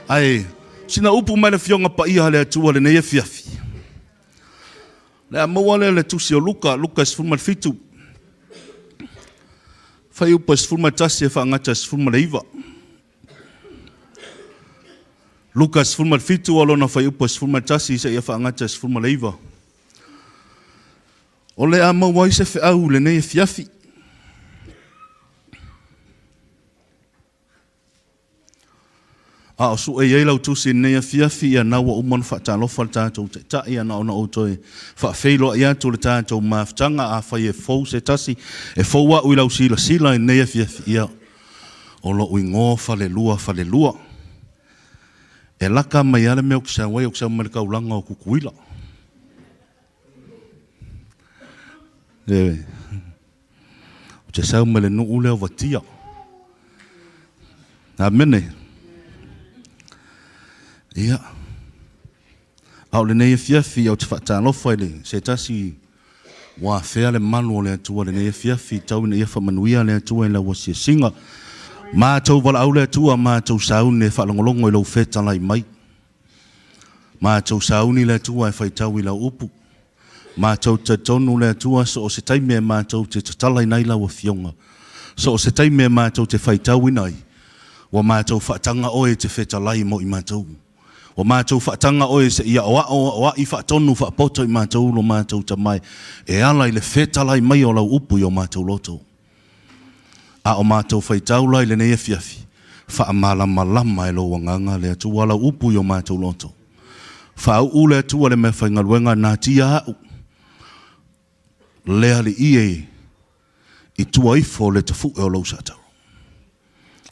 Ae sina upu mai le Afioga Paia a le Atua lenei afiafi. Le a maua lea le tusi o Luka, Luka 17. Fuaiupu 11 e faagata 19. Luka 17 o lona fuaiupu 11 seia faagata 19. O le a maua ai se feau i lenei afiafi. A o sue i ai lau tusi i lenei afiafi, ia na ua uma ona faatalofa le tatou Taitai, ia na ona ou toe faafeiloai atu le tatou mafutaga, afai e fou se tasi, e fou a'u i lau silasila i lenei afiafi, ia, o lo'u igoa Falelua Falelua. E laka mai lava le mea ou te sau ai, ou te sau mai le taulaga o Tutuila. Ioe. Ou te sau mai le nuu lea o Vatia. Amene. Ia. A o lenei afiafi, ou te faatalofa i le se tasi ua afea le malu o le Atua lenei afiafi, tau ina ia faamanuia le Atua i lau asiasiga. Matou valaau le Atua, matou sauni e faalogologo i lou fetalai mai. Matou sauni le Atua e faitau i lau upu. Matou te talitonu le Atua so o se taimi e matou te tatalaina ai lau Afioga, so o se taimi e matou te faitauina ai, ua matou faataga Oe e te fetalai mo i matou. Ua matou faataga Oe se i aoao aoai faatonu faapoto i matou lo matou tamae e ala i le fetalai mai o lau upu i o matou loto. A o matou faitau la i lenei afiafi, faamalamalama e lou Agaga le Atua lau upu i o matou loto. Faauu le Atua le meafaigaluega natia a'u, le Alii e, i tua ifo o le tafu'e o lou saatau,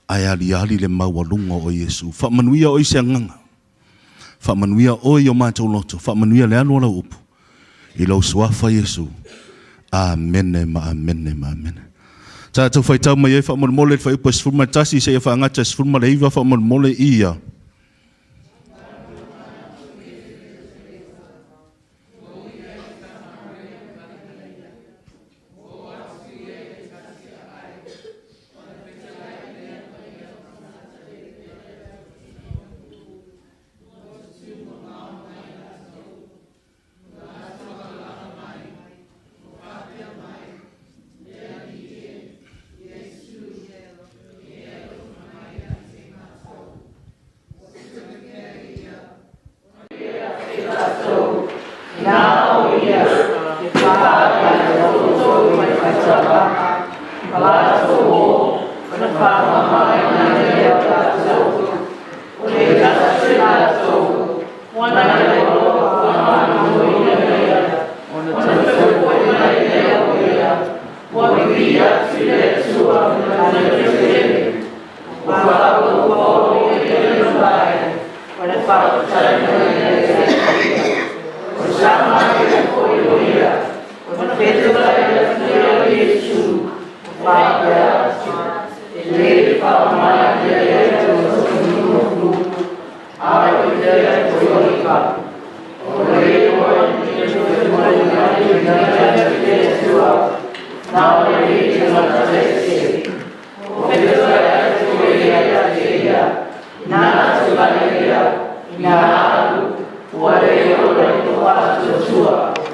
ae aliali le maualuga o Iesu. Faamanuia oe i se agaga, faamanuia oe i o matou loto, faamanuia le alu o lau upu, i lou Suafa Iesu. Amene ma amene ma amene. Tatou faitau mai ai faamolemole i le fuaiupu e 11 seia faagata e 19 faamolemole ia.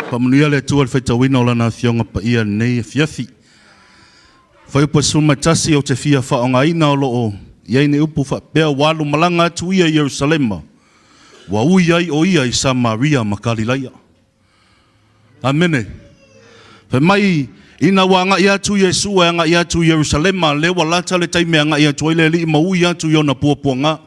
Faamanuia le Atua i le faitauina o Lana Afioga Paia i lenei afiafi. Fuaiupu 11, Ou te fia faaaogaina o lo o i ai nei upu faapea, Ua alu malaga atu ia i Ierusalema, ua ui ai o ia i Samaria ma Kalilaia. Amene. Fai mai, ina ua agai atu Iesu e agai atu i Ierusalema, lea ua lata le taimi e agai atu ai le Alii ma ui atu i ona puapuaga.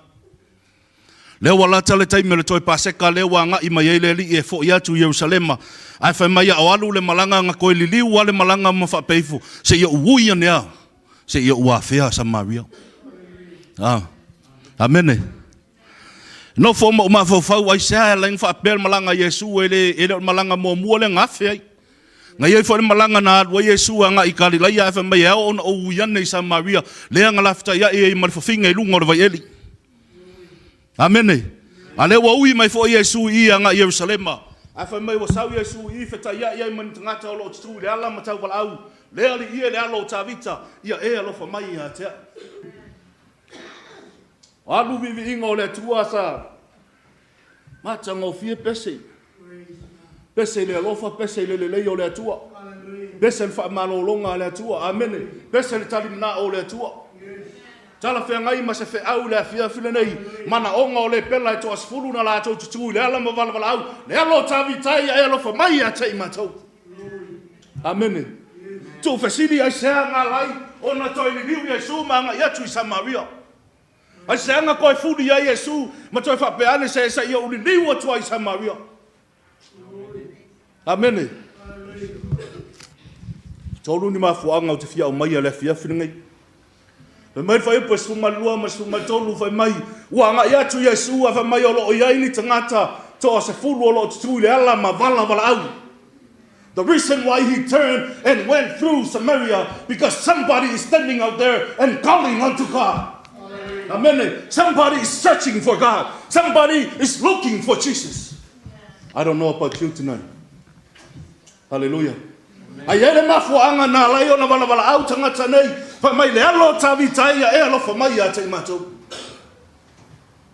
Lea ua lata le taimi o le toe Paseka, lea ua agai mai ai le Alii e foi atu i Ierusalema. Ae fai mai, a o alu le malaga, na toe liliu lava le malaga ma faapea ifo, se i ou ui ane a, se i ou afea Samaria. Ah. Amene. Nofo ma ou mafaufau, aisea e ala ai ona faapea le malaga a Iesu, e le, e le o le malaga muamua lea na afe ai. Na i ai foi le malaga na alu ai Iesu agai i Kalilaia, ae fai mai e ao ona ou ui ane i Samaria, lea na laftaiai ai ma le fafine i luga o le vaieli. Amene. A lea ua ui mai foi Iesu i i agai i Ierusalema. Ae fai mai ua sau Iesu i i fetaiai ai ma ni tagata o lo o tutū i le ala ma tauvalaau, Le Alii e, le Alo o Tavita, ia e alofa mai ia te au. Alu viiviiga o le Atua sa matagofie pese. Pese i le alofa, pese i le lelei o le Atua. Pese i le faamalologa a le Atua. Amene. Pese i le talimanao o le Atua. Talafeagai ma se feau i le afiafi lenei, manaoga o lepela e toasefulu na latou tutū i le ala ma valavalaau, le alo o Tavita ia e alofa mai ia te i matou. Amene. Tuufesili aisea na ala ai ona toe liliu Iesu ma agai atu i Samaria? Aisea na toe fuli ai Iesu ma toe faapea ane, Se se i ou liliu atu ai i Samaria? Amene. Tolu ni mafuaaga ou te fia aumaia i le afiafi lenei. Fai mai le fuaiupu e 12 ma le 13, fai mai, ua agai atu Iesu ae fai mai o lo o i ai ni tagata toasefulu o lo o tutū i le ala ma valavalaau. The reason why he turned and went through Samaria because somebody is standing out there and calling unto God. Amene. Somebody is searching for God. Somebody is looking for Jesus. I don't know about you tonight. Hallelujah. Ai ai le mafuaaga na ala ai ona valavalaau tagata nei, fai mai le alo o Tavita ia e alofa mai ia te i matou.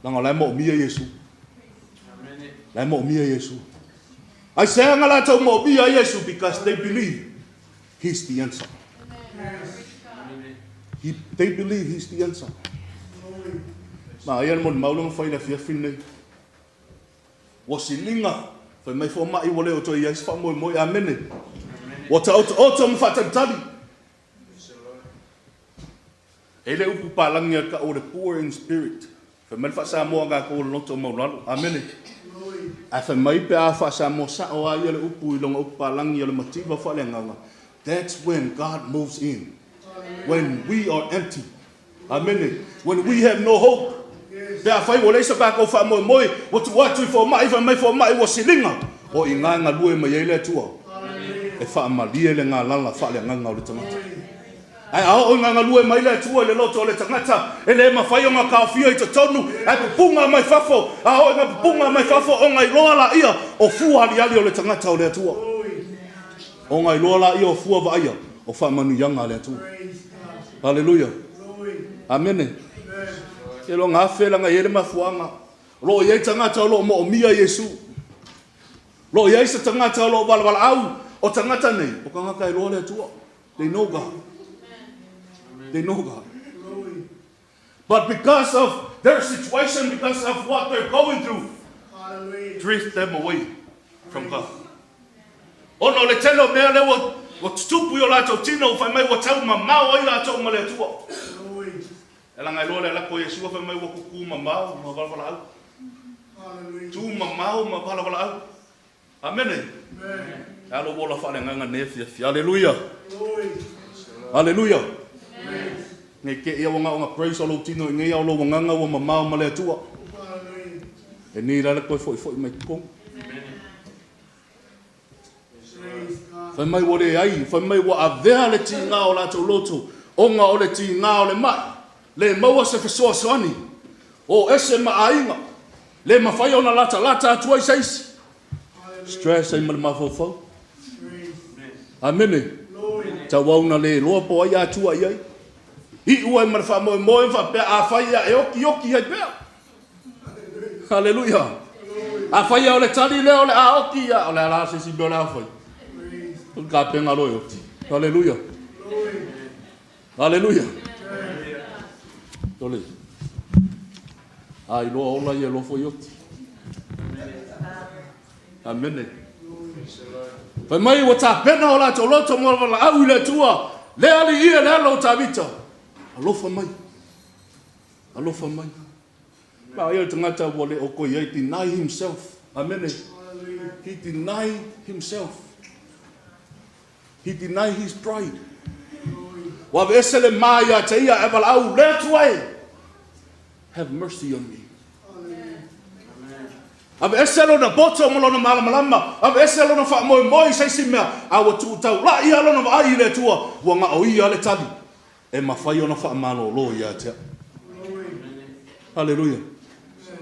Leaga o la e moomia Iesu. La e moomia Iesu. Aisea na latou moomia ai Iesu? Because they believe he's the answer. He, they believe he's the answer. Ma aia le molimau lea na fai i le afiafi lenei. Ua siliga, fai mai fomai ua le o toe i ai se faamoemoe. Amene. Ua taotaoto ma faatalitali. E i ai le upu palagi a le tau o le poor in spirit. Fai mai le faa-Samoa a tatou o le loto maualalo. Amene. Ae fai mai pe a faa-Samoa sao lava ia le upu i lona upu palagi o le mativa faaleagaga, That's when God moves in. When we are empty. Amene. When we have no hope. Pe afai ua leai so tatou faamoemoe, ua tuu atu i fomai, fai mai fomai ua siliga, o i ina e galue mai ai le Atua e faamalie le galala faaleagaga o le tagata. Ae a oo ina galue mai le Atua i le loto o le tagata, e le mafai ona taofia i totonu, ae pupuga mai fafo. A oo ina pupuga mai fafo, ona iloa laia o fua aliali o le tagata o le Atua. Ona iloa laia o fua vaaia o faamanuiaga a le Atua. Aleluia. Amene. E iloga afe leaga e i ai le mafuaaga. O lo o i ai tagata o lo o moomia Iesu. O lo o i ai se tagata o lo o valavalaau. O tagata nei, o tagata e iloa le Atua. They know God. They know God. But because of their situation, because of what they're going through, drift them away from God. Ona o le tele o mea lea ua, ua tutupu i o latou tino, ua fai mai ua tau mamao ai latou ma le Atua. E laga iloa le alako o Iesua fai mai ua kuku mamao ma valavalaau. Tu mamao ma valavalaau. Amene. E a lou ola faaleagaga i lenei afiafi. Aleluia. Aleluia. Nei te ia ua na ona praise o lou tino i nei ao lou agaga ua mamao ma le Atua. E nei la le toe foifo'i mai totonu. Fai mai ua leai, fai mai ua avea le tiga o latou loto ona o le tiga o le ma'i, le maua se fesoasoani, o ese ma aiga, le mafai ona latalata atu ai se isi. Stress ai ma le mafaufau. Amene. Tauau na le iloa po o ai a tua i ai. Iu ai ma le faamoemoe ma faapea afai ia e oki oki ai pea. Haleluia. Afai ia o le tali lea o le a oki ia, o le a la se isi mea o le a fai. O le tapena loa e oti. Haleluia. Haleluia. Tole. A iloa ola ia iloa foi oti. Amene. Fai mai ua tapena o latou loto mo le valaau i le Atua, le Alii e le alo o Tavita. Alofa mai. Alofa mai. Ma ia le tagata ua le o toe i ai, deny himself. Amene. He deny himself. He deny his pride. Ua aveese le ma ia te ia e valaau le Atua e. Have mercy on me. Aveese lona poto ma lona malamalama, aveese lona faamoemoe i se isi mea, a ua tuu taula'i lava lona vaai i le Atua, ua na o Ia le tali e mafai ona faamalolo ia te au. Haleluia.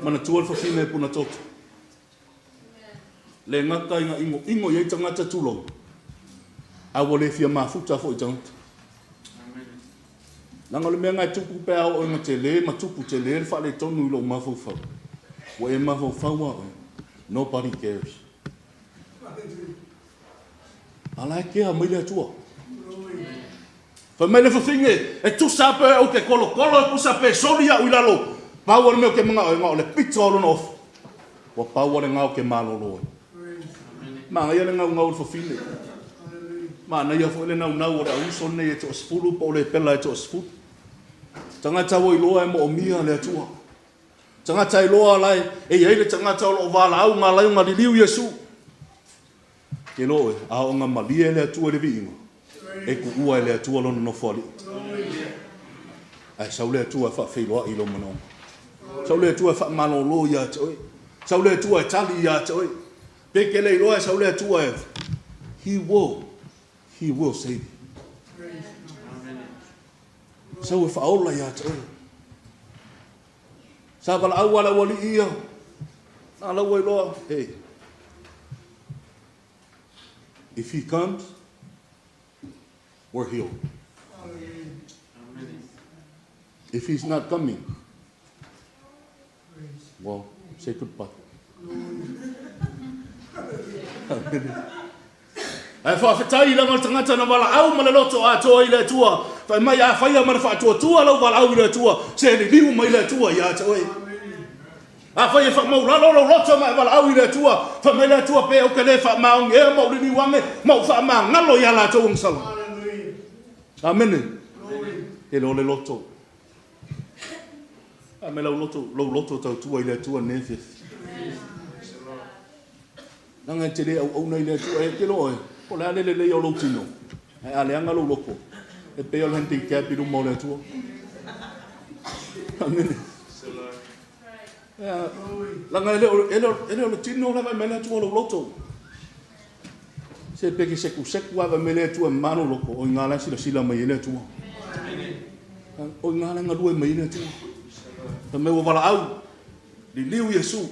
Manatua le fafine e puna toto. Le gata ina inoino i ai tagata tulou, a ua le fia mafuta foi tagata. Leaga o le mea lena e tupu pe a oo ina tele ma tupu tele le faaletonu i lou mafaufau, ua e mafaufau lava oe, nobody cares. A la e kea mai le Atua. Fai mai le fafine, e tusa lava pe ou te tolotolo, e tusa pe soli au i lalo, pau lava le mea ou te manao ai, na o le pito lava o lona ofi. Ua pau lava lena ou te malolo ai. Manaia le naunau o le fafine. Manaia foi le naunau o le auuso lenei e toasefulu po o le pela e toasefulu. Tagata ua iloa e moomia le Atua. Tagata e iloa la e i ai le tagata o lo o valaau na ala ai ona liliu Iesu. Te iloa oe, a oo ina malie le Atua i le viiga, e tuua e le Atua lona nofoalii. Ae sau le Atua e faafeiloai i lou manaoga. Sau le Atua e faamalolo ia te oe. Sau le Atua e tali ia te oe. Pe e te le iloa e sau le Atua e He will, He will save you. Sau e faaola ia te oe. Sa valaau lava le aualii ia. A la ua iloa, hey, if he comes, we're healed. If he's not coming, well, say goodbye. Ae faafetai leaga o le tagata na valaau ma le loto atoa i le Atua. Fai mai a faia ma le faatuatua lau valaau i le Atua, se liliu mai le Atua ia te oe. Afai e faamaulalo lou loto ma e valaau i le Atua, fai mai le Atua pe ou te le faamaoni ea ma ou liliu ane ma ou faamagalo ia latou agasala. Amene. E le o le loto. A me lau loto, lou loto tautua i le Atua nei afiafi. Leaga e te le auauna i le Atua, e te iloa oe, po o le a le lelei o lou tino, ae a leaga lou loto, e pei o le handicap i luma o le Atua. Amene. Leaga e le o, e le o, e le o le tino la e vaai mai le Atua o lou loto. Se pe ke sekuseku lava mai le Atua e mama lou loto, o i ina la e silasila mai ai le Atua. O i ina la e galue mai ai le Atua. Fai mai ua valaau, liliu Iesu.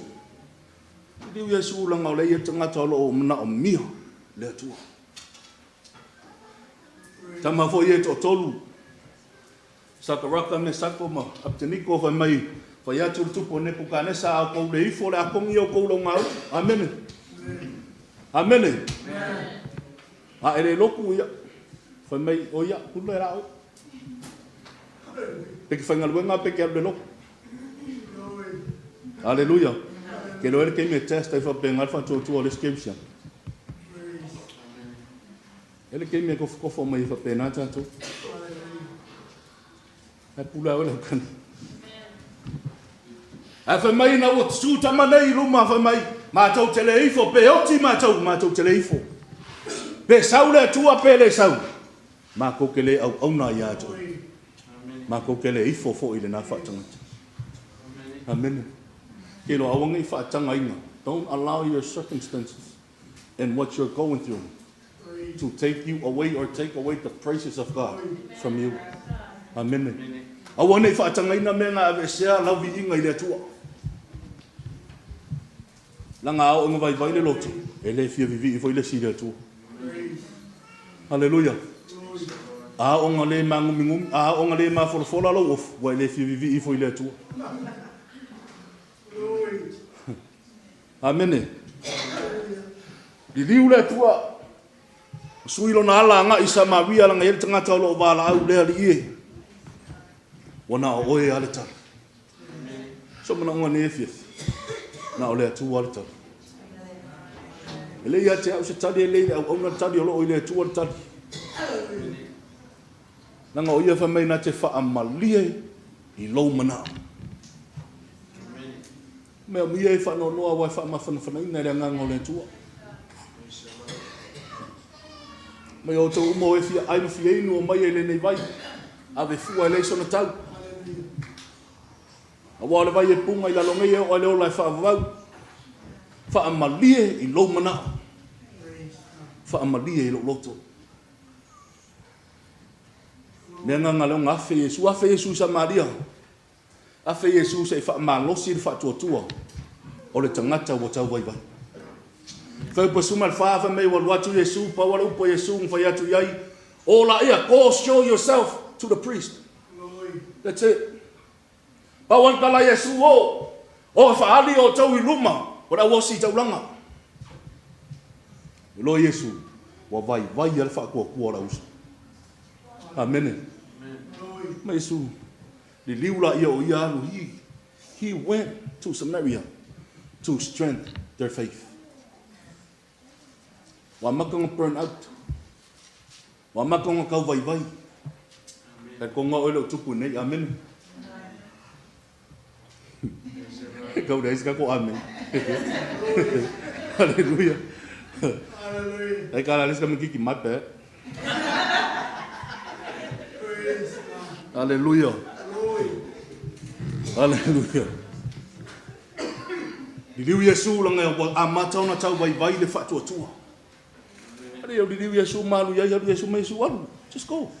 Liliu Iesu leaga o lea e i ai le tagata o lo o manaomia le Atua. Tama foi ia e toatolu, Sakaraka, Mesako ma Apeteniko, fai mai, fai atu le tupu o Nepukanesa, a outou le ifo o le a togi outou logau. Amene. Amene. A e le lotu, ia, fai mai, o ia, pule la oe. Pe ke faigaluega pe ke alu le lotu. Aleluia. Ke iloa ai le taimi e test ai faapena le faatuatua o le isi kerisiano. E le taimi e tofotofo mai ai faapena tatou. Ae pule lava oe le aukana. Ae fai mai ina ua tu tama nei i luma, fai mai, matou te le ifo, pe oti matou, matou te le ifo. Pe sau le Atua pe le sau, matou te le auauna ia te oe. Matou te le ifo foi i lena faatagata. Amene. Ke iloa aua ne i faatagaina. Don't allow your circumstances and what you're going through to take you away or take away the praises of God from you. Amene. Aua ne i faatagaina mea na aveesea lau viiga i le Atua. Leaga a oo ina vaivai le loto, e le fia vivii foi le isi i le Atua. Haleluia. A oo ina le magumigumi, a oo ina le mafolafola lou ofu, ua e le fia vivii foi i le Atua. Amene. Liliu le Atua, sui lona ala agai i Samaria leaga e i ai le tagata o lo o valaau le Alii e. Ua na o oe lava le tali. So manaoga nei afiafi, na o le Atua le tali. E le ia te au se tali, e le i le auauna le tali, o lo o i le Atua le tali. Leaga o ia fai mai na te faamalie i lou manao. Mea ia e faanoanoa aua e faamafanafanaina e le Agaga o le Atua. Mai outou uma o e fia ai ma fia inu o mai ai lenei vai, ave fua e leai sona tau. Aua o le vai e puga i lalo nei e oo ai le ola e faavavau. Faamalie i lou manao. Faamalie i lou loto. Le agaga lea ona afe Iesu, afe Iesu i Samaria. Afe Iesu se i faamalosi le faatuatua o le tagata ua tau vaivai. Fai upu e suma le fa, fai mai ua alu atu Iesu, pau lava le upu a Iesu na fai atu i ai, O laia, go show yourself to the priest. That's it. Pau lava le tala a Iesu, O! O e faaali outou i luma o le auosi taulaga. Iloa Iesu, ua vaivai lava le faatuatua o le auuso. Amene. Ma Iesu, liliu laia o ia alu, he, he went to Samaria to strength their faith. Ua amata ona burn out. Ua amata ona tau vaivai. Talitonu lava oe e le o tupu i nei. Amene. E tau leai se tatou amene. Haleluia. Ai ka la le se tamaititi my bad. Haleluia. Haleluia. Liliu Iesu laga ua amata ona tau vaivai le faatuatua. Alii au liliu Iesu ma alu iai alu Iesu ma Iesu alu. Just go.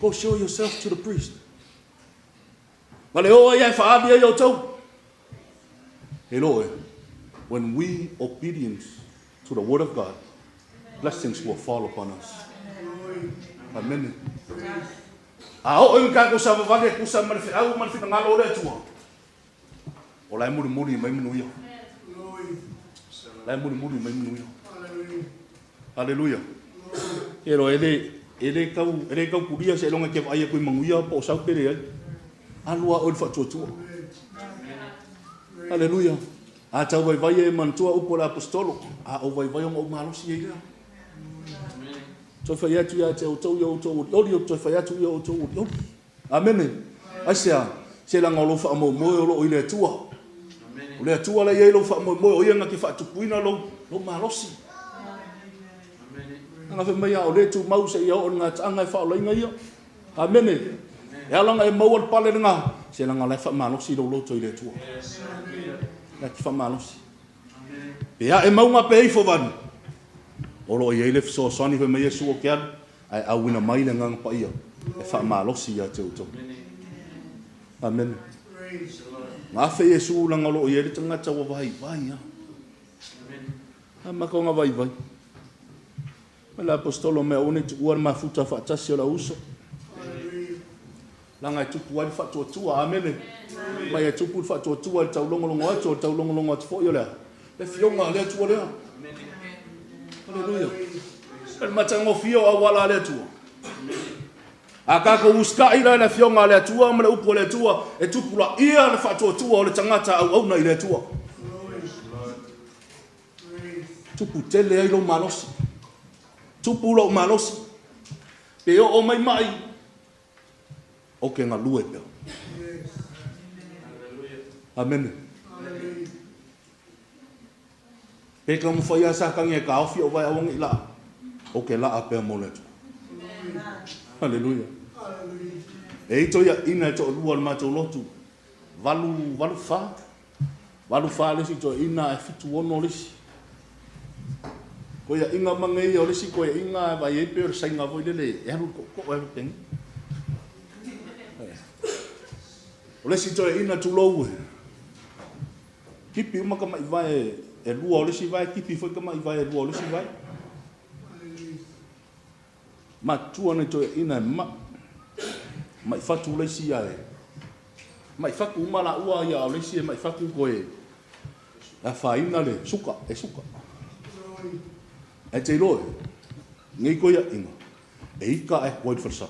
Go show yourself to the priest. Ma le o ai ae faaali ai outou. E loe, when we obedience to the word of God, blessings will fall upon us. Amene. A oo i tatou savavali e tusa ma le feau ma le finagalo o le Atua, O la e mulimuli mai manuia. La e mulimuli mai manuia. Aleluia. Elo e le e le tau e le tau kulia se longa ke vaai aku i manuia po o sau pe leai. Alu a oe le faatuatua. Aleluia. A tau vaivai e manatua upu o le aposetolo, a ou vaivai ona ou malosi ai lea. Toe fai atu ia te outou i o outou olioli, ou toe fai atu i o outou olioli. Amene. Aisea? Se leaga o lou faamoemoe o lo o i le Atua. O le Atua la e i ai lou faamoemoe, o Ia na te faatupuina lou, lou malosi. Leaga fai mai a o le tumau seia oo i le gataaga e faaolaina ia. Amene. E ala ona e maua le pale lena, se leaga o la e faamalosi lou loto i le Atua. La e te faamalosi. Pe ae mauga pe ifo vanu, o lo o i ai le fesoasoani fai mai Iesu ou te alu, ae auina mai le Agaga Paia e faamalosi ia te outou. Amene. Na afe Iesu leaga o lo o i ai le tagata ua vaivai lava. Amata ona vaivai. Mai le Aposetolo mai aua ne i tuua le mafuta faatasi o le auuso. Leaga e tupu ai le faatuatua. Amene. Mai e tupu le faatuatua i le taulogologo atu, o le taulogologo atu foi o le a? Le Afioga a le Atua lea. Aleluia. O le matagofie o auala a le Atua. A tatou usitai la i le Afioga a le Atua ma le upu a le Atua, e tupulaia le faatuatua o le tagata auauna i le Atua. Tupu tele ai lou malosi. Tupu lou malosi. Pe oo mai mai, Ou te galue pea. Amene. Pe taumafai lava Satani e taofi ou vae aua ne i laa, ou te laa pea mo le Atua. Haleluia. E i toeaiina e toalua o le matou lotu, valu, valu fa, Valu fa le isi toeaina ae fitu ono le isi. Toeaiga ma nei o le isi toeaiga e vaai ai pei o le saina foi lele e alu i le tootoo e alu penei. O le isi toeaina tulou e tipi uma tamai vae e lua o le isi vae, tipi foi tamai vae e lua o le isi vae. Matutua nai toeaiina e ma'i, ma'i fatu le isi ae ma'i fatu uma laua ia a o le isi e ma'i fatu toe afaina le suka, e suka. Ae te iloa e, nei toeaiina, e ika ae koa i le falesa.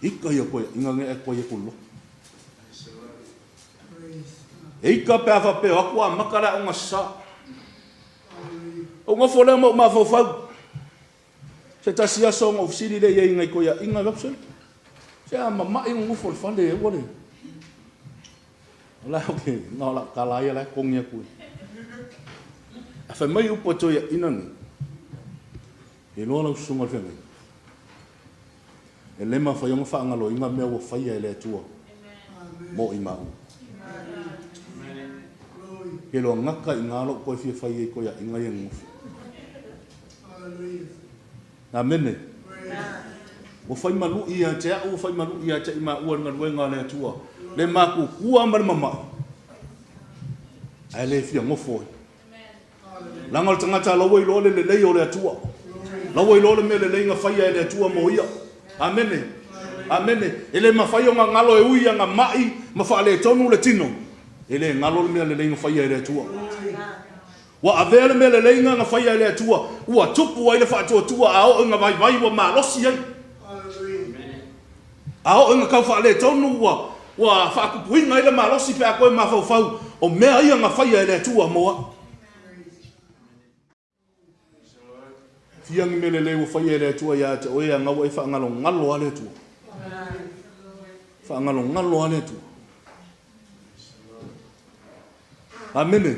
Ika ia toeaiina nei ae koa i atu le lotu. E ika pe a faapea o atu amata le aoga sa. Ou nofo lea ma ou mafaufau. Se tasi aso ona ou fesili lea i ai i nai toeaiina, Robson, se a mama'i ona nofo i le fale e ua le... O la ou te, na o lau tala ia la e togi atu e. Ae fai mai upu a toeaiina nei, e iloa lau susuga i le feagaiga, e le mafai ona faagaloina mea ua faia e le Atua mo i maua. Ke loa gata i ina lou toe fia fai ai toeaiina ia nonofo. Amene. Ua fai malu'i ia te a'u, ua fai malu'i ia te i maua le galuega a le Atua, le matutua ma le mama'i, ae le fia nofo ai. Leaga o le tagata la ua iloa le lelei o le Atua. La ua iloa le mea lelei na faia e le Atua mo ia. Amene. Amene. E le mafai ona galo e ui ana ma'i ma faaletonu le tino. E le galo le mea lelei na faia e le Atua. Ua avea le mea lelei na faia e le Atua, ua tupu ai le faatuatua a oo ina vaivai ua malosi ai. A oo ina tau faaletonu ua ua faatupuina ai le malosi pe a toe mafaufau o mea ia na faia e le Atua mo au. Fia ni mea lelei ua faia e le Atua ia te oe ana ua e faagalogalo lava le Atua. Faagalogalo lava le Atua. Amene.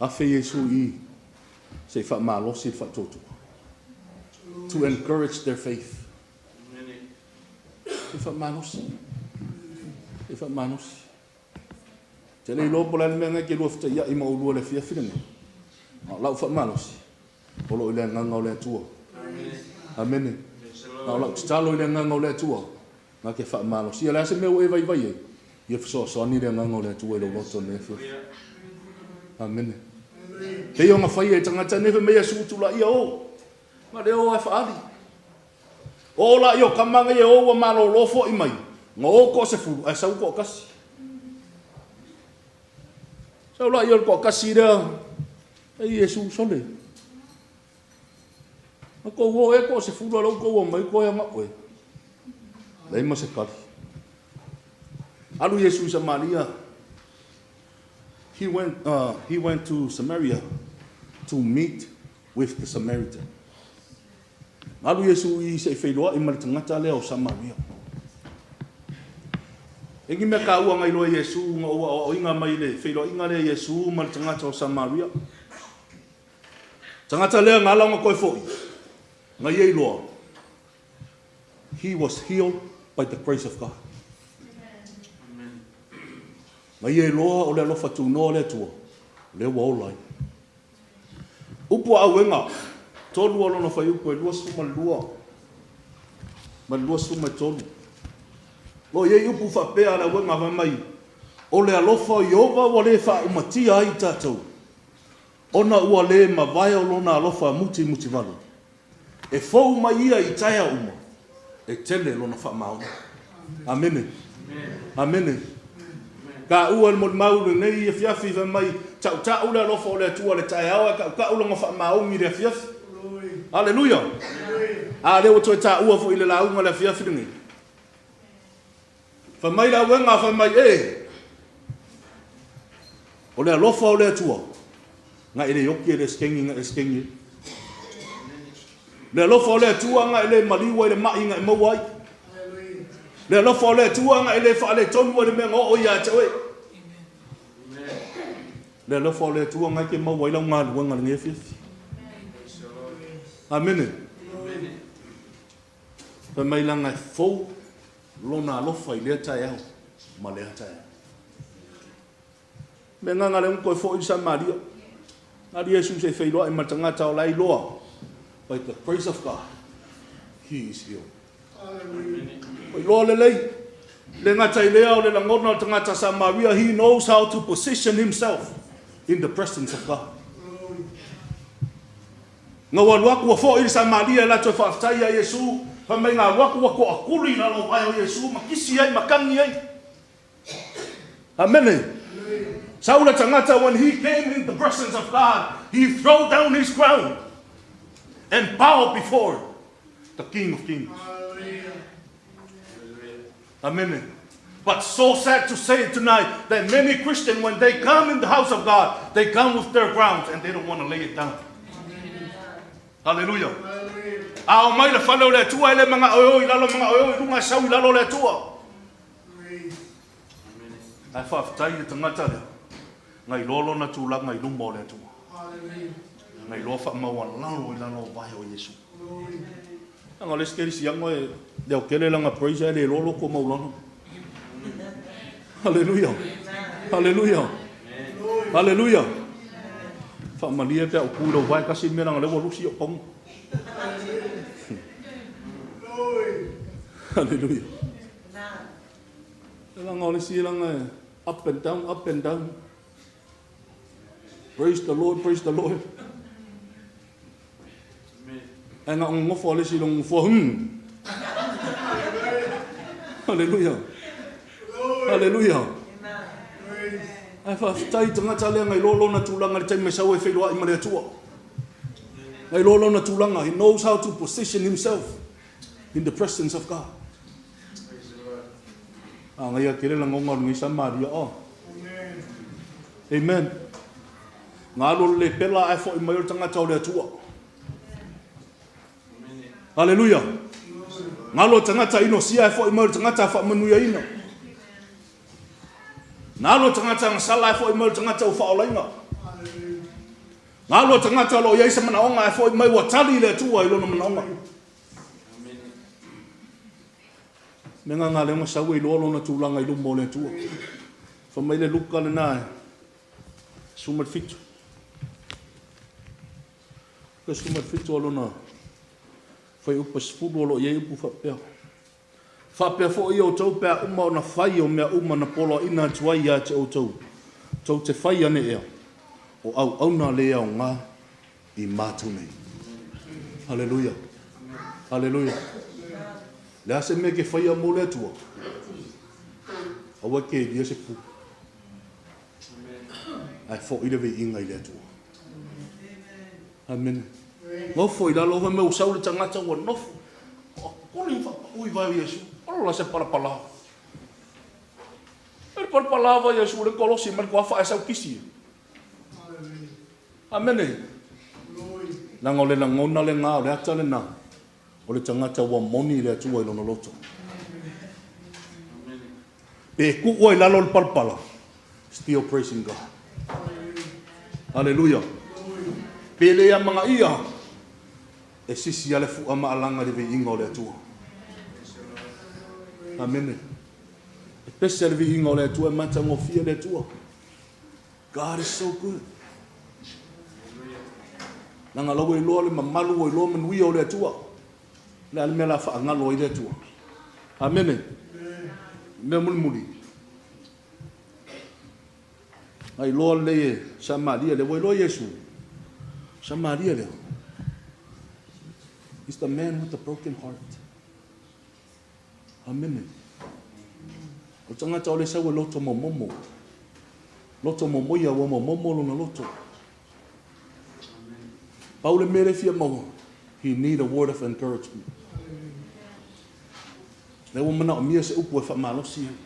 Afe Iesu i se i faamalosi le faatuatua. To encourage their faith. E faamalosi. E faamalosi. Te le iloa po o le a le mea na e te lua fetaiai ma oulua i le afiafi lenei. A o lau faamalosi, o lo o i le agaga o le Atua. Amene. A o lau tatalo i le agaga o le Atua, na te faamalosia. O le a se mea ua e vaivai ai, ia fesoasoani le agaga o le Atua i lou loto i lenei afiafi. Amene. Pei ona faia e tagata nei, fai mai Iesu, Tulaia o, na le o lava e faaali. Oo laia o tama nei e o ua malolo foi mai, na o toasefulu ae sau toatasi. Sau laia o le toatasi lea, e Iesu sole. Na tou o ea toasefulu a o lea ua tou omai toe ana oe. Leai ma se tali. Alu Iesu i Samaria. He went, he went to Samaria to meet with the Samaritan. Alu Iesu i se i feiloai ma le tagata lea o Samaria. E ni mea taua na iloa e Iesu na ua aoaoina mai le feiloaiga lea Iesu ma le tagata o Samaria. Tagata lea na ala ona toe foi, na ia iloa, he was healed by the grace of God. Na ia iloa o le alofa tunoa o le Atua, lea ua ola ai. Upu a Auega, 3 o lona fuaiupu e 22 ma le 23. O lo o i ai upu faapea a le Auega fai mai, O le alofa o Ieova ua le faaumatia ai i tatou, ona ua le mavae o lona alofa mutimutivale. E fou mai ia i taeao uma, e tele lona faamaoni. Amene. Amene. Taua e le molimau lenei afiafi fai mai, tautau le alofa o le Atua le taeao ae tautau lona faamaoni i le afiafi. Aleluia. A lea ua toe taua foi i le lauga le afiafi lenei. Fai mai le auega, fai mai, E! O le alofa o le Atua, na e le oki e le esekeigi na e esekeigi ai. Le alofa o le Atua na e le maliu ai le ma'i na e maua ai. Le alofa o le Atua na e le faaletonu ai le mea na oo ia te oe. Le alofa o le Atua na e te maua ai lau galuega i lenei afiafi. Amene. Fai mai leaga e fou Lona alofa i lea taeao ma lea taeao. Me agaga lea ua toe foi i Samaria. Alu Iesu se i feiloai ma le tagata o la e iloa, by the grace of God, he is healed. Ua iloa lelei, le gata i lea o le lagona o le tagata Samaria, he knows how to position himself in the presence of God. Na ua alu atu ua foi le Samaria e latou faafetai ia Iesu, fai mai na alu atu ua toakuli i lalo o vae o Iesu ma kisi ai ma kagi ai. Amene. Sau le tagata when he came in the presence of God, he throw down his crown and bow before the King of Kings. Amene. But so sad to say tonight that many Christians, when they come in the house of God, they come with their crowns and they don't want to lay it down. Hallelujah. A o mai le fale o le Atua e le manao e o i lalo, manao e o i luga e sau i lalo o le Atua. Ae faafetai i le tagata lea, na iloa lona tulaga i luma o le Atua. Na iloa faamaualalo i lalo o vae o Iesu. Leaga o le isi kerisiano e leotele lana praise ae le iloa loto maulana. Haleluia. Haleluia. Haleluia. Faamalie pe a ou tu i lou vae tasi le mea leaga o lea ua lusi ou pauga. Haleluia. Leaga o le isi leaga e up and down, up and down. Praise the Lord, praise the Lord. Ae na o nofo a le isi i lona nofoa, hum. Haleluia. Haleluia. Ae faafetai i tagata lea na iloa lona tulaga i le taimi e sau ai feiloai ma le Atua. Na iloa lona tulaga. He knows how to position himself in the presence of God. A ngai tele lagona o lenei Samaria. Oh. Amen. Na alu o le lepela ae fo'i mai o le tagata o le Atua. Haleluia. Na alu o le tagata inosia ae fo'i mai o le tagata faamanuiaina. Na alu o le tagata gasala ae fo'i mai o le tagata ua faaolaina. Na alu o le tagata o lo o i ai se manaoga ae fo'i mai ua tali le Atua i lona manaoga. Mea nga lea na sau e iloa lona tulaga i luma o le Atua. Fai mai le Luka lena e 17. Luka 17 o lona fuaiupu 10 o lo o i ai upu faapea. Faapea foi outou pe a uma ona fai o mea uma na poloaiina atu ai ia te outou, tou te fai ane ea, o auauna le aoga i matou nei. Haleluia. Haleluia. Le a se mea ke faia mo le Atua? Aua ke lia se pu. Ae fo'i le viiga i le Atua. Amene. Nofo i lalo, fai mai ua sau le tagata ua nofo. Kuli whapaui vai o Iesu. Ola se palapala. E palapala vai Iesu le kolosi mai le kuafa e sau kisi. Amene. Leaga o le lagona lena, o le ata lena, o le tagata ua moni i le Atua i lona loto. Pe kuu ai lalo le palapala, still praising God. Haleluia. Pe le amanaia, e sisi lava le fua ma alaga i le viiga o le Atua. Amene. E pese le viiga o le Atua, e matagofie le Atua. God is so good. Leaga la ua iloa le mamalu, ua iloa manuia o le Atua. O le a le mea la faagalo ai le Atua. Amene. Mea mulimuli. Na iloa lelei e Samaria lea, ua iloa Iesu. Samaria lea. He's the man with the broken heart. Amene. O tagata o le sau e loto momomo. Loto momoia ua momomo lona loto. Pau le mea le fia maua. He need a word of encouragement. Lea ua manaomia se upu e faamalosi ai.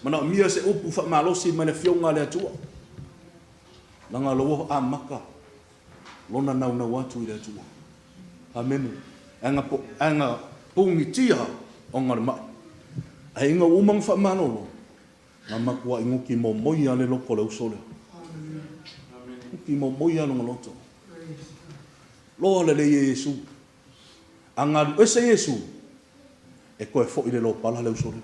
Manaomia se upu faamalosi mai le Afioga a le Atua. Leaga o la ua amata lona naunau atu i le Atua. Amene. Ae na pugitia ona o le ma'i. Ae ina ua uma ona faamalolo, na matuai guti momoi lava le loto o le uso lea. Guti momoi lava lona loto. Loa lelei e Iesu. A na alu ese Iesu, e toe foi le lopala le uso lea.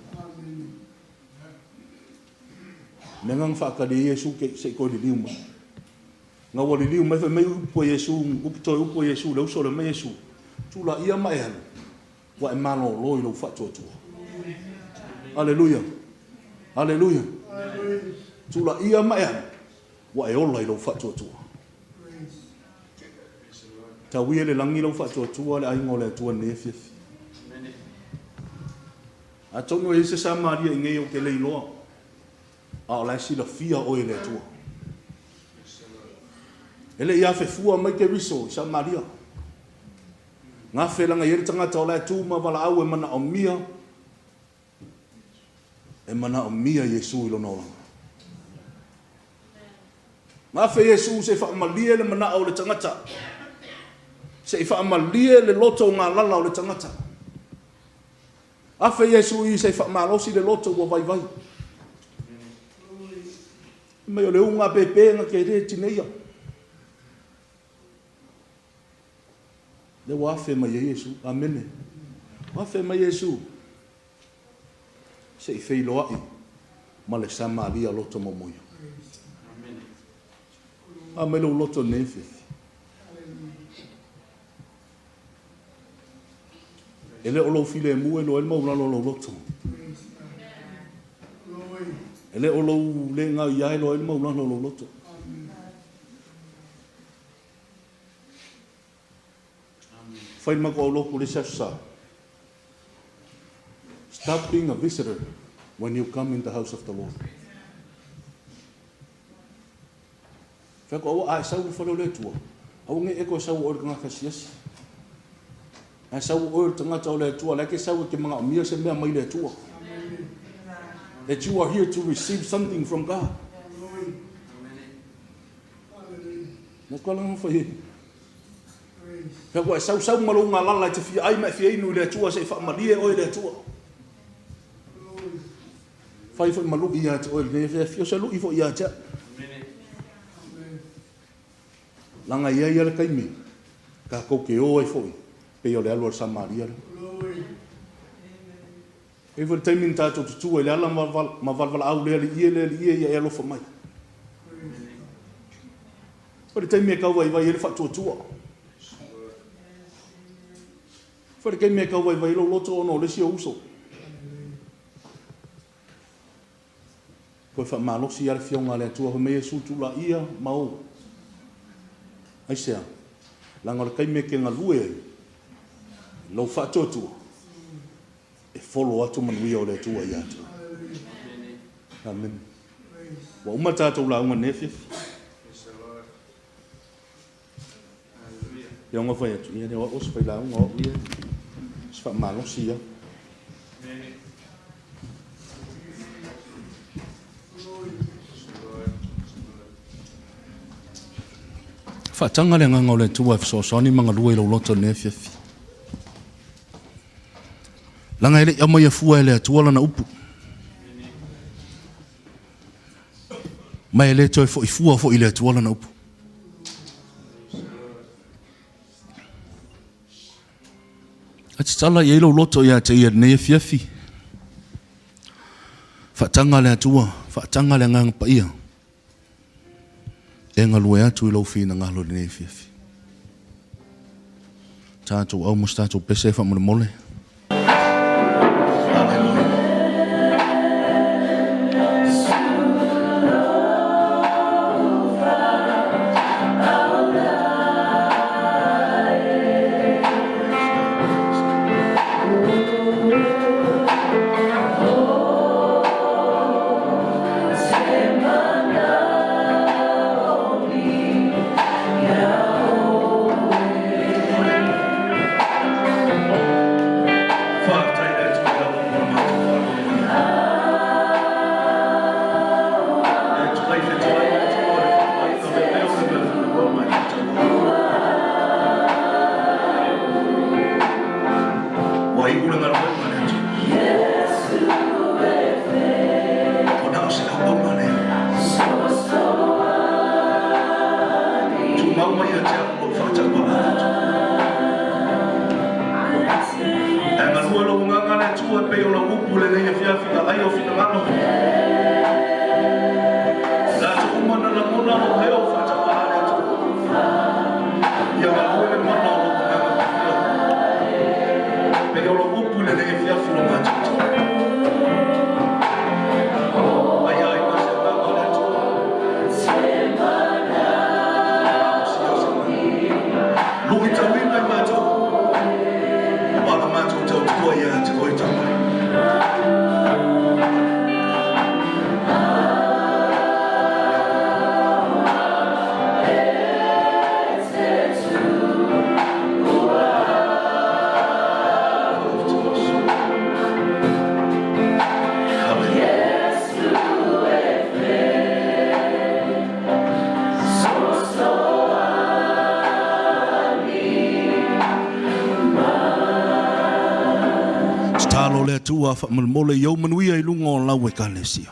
Mea na na faatali ai Iesu se i toe liliu mai. Na ua liliu mai fai mai upu a Iesu, upu toe upu a Iesu i le uso lea mai Iesu, Tulaia ma e alu, ua e malōlō i lou faatuatua. Aleluia! Aleluia! Tulaia ma e alu, ua e ola i lou faatuatua. Tau ia i le lagi lou faatuatua le aiga o le Atua i lenei afiafi. Atonu e i ai se Samaria i nei ou te le iloa. A o la e silafia oe e le Atua. E le i afefua mai Keriso i Samaria. Gafe leaga e i ai le tagata o la e tu ma valaau e manaomia, e manaomia Iesu i lona olaga. Gafe Iesu se i faamalie le manao o le tagata, se i faamalie le loto galala o le tagata. Afe Iesu i se i faamalosi le loto ua vaivai. Fai mai o le uga pepe na te le tineia. Lea ua afe mai ai Iesu. Amene. Ua afe mai Iesu se i feiloai ma le Samaria loto momoia. A mai lou loto nei afiafi. E le o lou filemu e iloa ai le maualalo o lou loto. E le o lou le gaoia e iloa ai le maualalo o lou loto. Fai le matou aulotu i le isi Aso Sa, Stop being a visitor when you come in the house of the Lord. Fai atu, aua a e sau i le fale o le Atua, aua ne i e toe sau o oe o le tagata asiasi. A e sau o oe o le tagata o le Atua, la e te sau e te manaomia se mea mai le Atua. That you are here to receive something from God. Na kala na fai ai. Fai atu, a e sau sau ma lou galala e te fia ai ma e fia inu i le Atua se i faamalie oe i le Atua. Fai foi ma lui ia te oe lenei afiafi, o se lui foi ia te au. Leaga e i ai lava le taimi tatou te o ai foi pei o le alu a le Samaria lea. E i ai foi le taimi na tatou tutu ai i le ala ma valevalaau, Le Alii e, le Alii e, ia e alofa mai. Foi le taimi e tau vaivai ai le faatuatua. Foi le taimi e tau vaivai ai lou loto ona o le isi ou uso. Toe faamalosi lava le Afioga a le Atua, fai mai Iesu, Tulaia ma o. Aisea? Leaga o le taimi e te galue ai i lou faatuatua, e folo atu manuia o le Atua ia te oe. Amene. Ua uma le tatou lauga i lenei afiafi. Ia ona fai atu, ia le o au o se failauga, o au ia o se faamalosi ia. Faataga le agaga o le Atua e fesoasoani ma galue i lou loto i lenei afiafi. Leaga e le i aumaia fua e le Atua lana upu. Ma e le toe foi fua foi i le Atua lana upu. Ae tatala i ai lou loto ia te ia i lenei afiafi. Faataga le Atua, faataga le Agaga Paia e galue atu i lou finagalo i lenei afiafi. Tatou au mo se tatou pese faamolemole. Faafetai i le Atua i lau upu o le matou faalogo i ai. E tulai fetuai le Atua i le faaaogaina o le leo o le mea fuainumea mai le tauaga. Ua iu le galuega a le Atua. Ua na o se auauna lea. Tumau mai ia te au lou faatauvaa le Atua. Ae galue lou agaga le Atua e pei o lau upu i lenei afiafi aai o finagalo. Latou uma na lagona lou leo faatauvaa le Atua. Ia galue le mana o lou agaga paia e pei o lou upu i lenei afiafi lo matou Atua. Ai ai ma se agaga o le Atua. Luitauina i matou, aua la matou tautua ia te oe Tama. Tatalo le Atua faamolemole i ou manuia i luga o lau Ekalesia.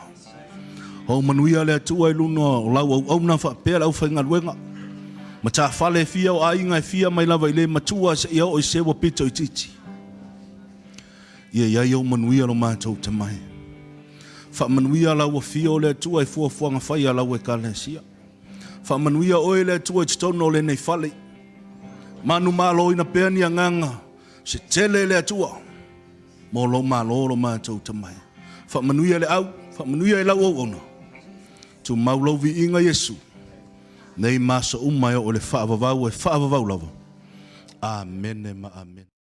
Ou manuia le Atua i luga o lau auauna faapea le aufaigaluega. Matafale e fia o aiga e fia mai lava i le matua seia oo i se ua pito itiiti. Ia i ai ou manuia lo matou tamae. Faamanuia lau afio o le Atua i fuafuaga fai a lau Ekalesia. Faamanuia oe le Atua i totonu o lenei fale. Manumaloina pea ni agaga se tele le Atua mo lou malo lo matou tamae. Faamanuia le au, faamanuia i lau auauna. Tumau lou viiga Iesu, nei ma aso uma e oo i le faavavau e faavavau lava. Amene ma amene.